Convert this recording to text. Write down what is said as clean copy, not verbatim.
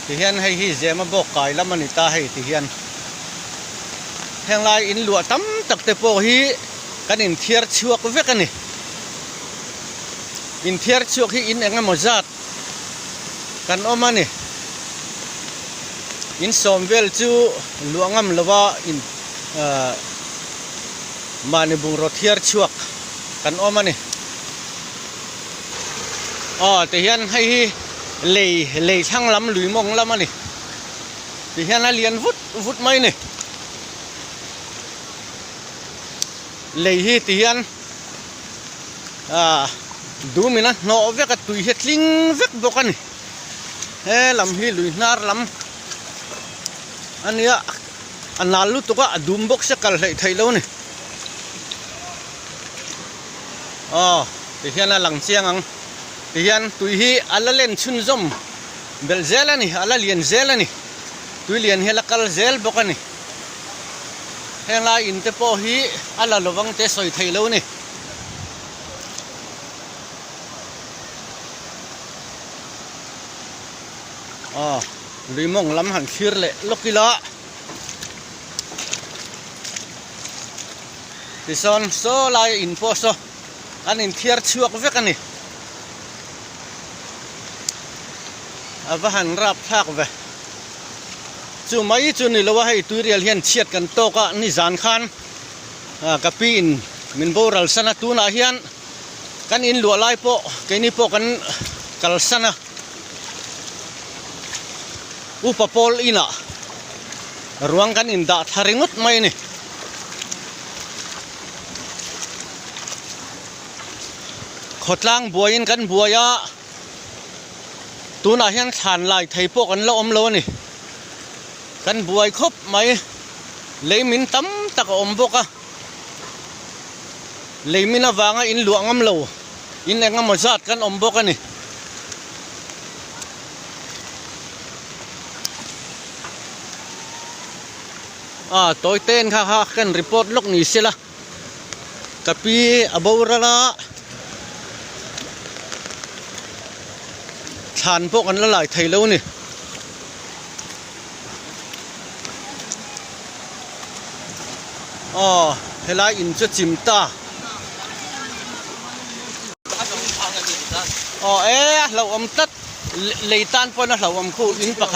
Tihian hei hi zema bawk kai lam a ni ta hei tihian henglai in luah tam tak te pawh hi kan inthiar chhuak vek a ni. Inthiar chhuak hi in eng emaw zat kan awm a ni. In sawm vel chu luah ngam lova in ahh mahni bungraw thiar chhuak kan awm a ni. Aw tihian hei hi lei lei thlang lam lui mawng lam a ni tihian a lian vut vut mai a ni lei hi tihian ah dum in a hnawh vek a tui hi a tling vek bawk a ni he lam hi lui hnar lam a nia a nal lutuk a a dum bawk sia kal hleih theih lo a ni. Aw tihian a lang chiang ang tihian tui hi a la len chhunzawm belh zel a ni a la lian zel a ni tui lian hi a la kal zel bawk a ni heng lai in te pawh hi a la lovang te sawi theih lo a ni. Aw lui mawng lam han thlir leh lawk ila. Tisawn saw lai in pawh saw an inthiar chhuak vek a ni. A va han rap thlak ve. Chu mai chu ni lo a hei tuirial hian chhiat kan tawk a nizan khan ka pi in min boral san a tunah hian kan in luah lai pawh keini pawh kan kalsan a. Upa pawl inah ruang kan indah thla ringawt mai a ni. Khawtlang buaiin kan buai a, tunah hian thlan lai thei pawh kan la awm lo a ni. Kan buai khawp mai, lei min tam tak a awm bawk a, lei min avanga in luah ngam lo. In eng emaw zat kan awm bawk a ni. A tawi ten kha kha kan report lawk ni sela ka pi a boral a thlan pawh kan la lai thei lo a ni. Aw helai in chu chim ta. Aw e a hlauhawm tlat lei tan pawn a hlauhawm khu in pakhat.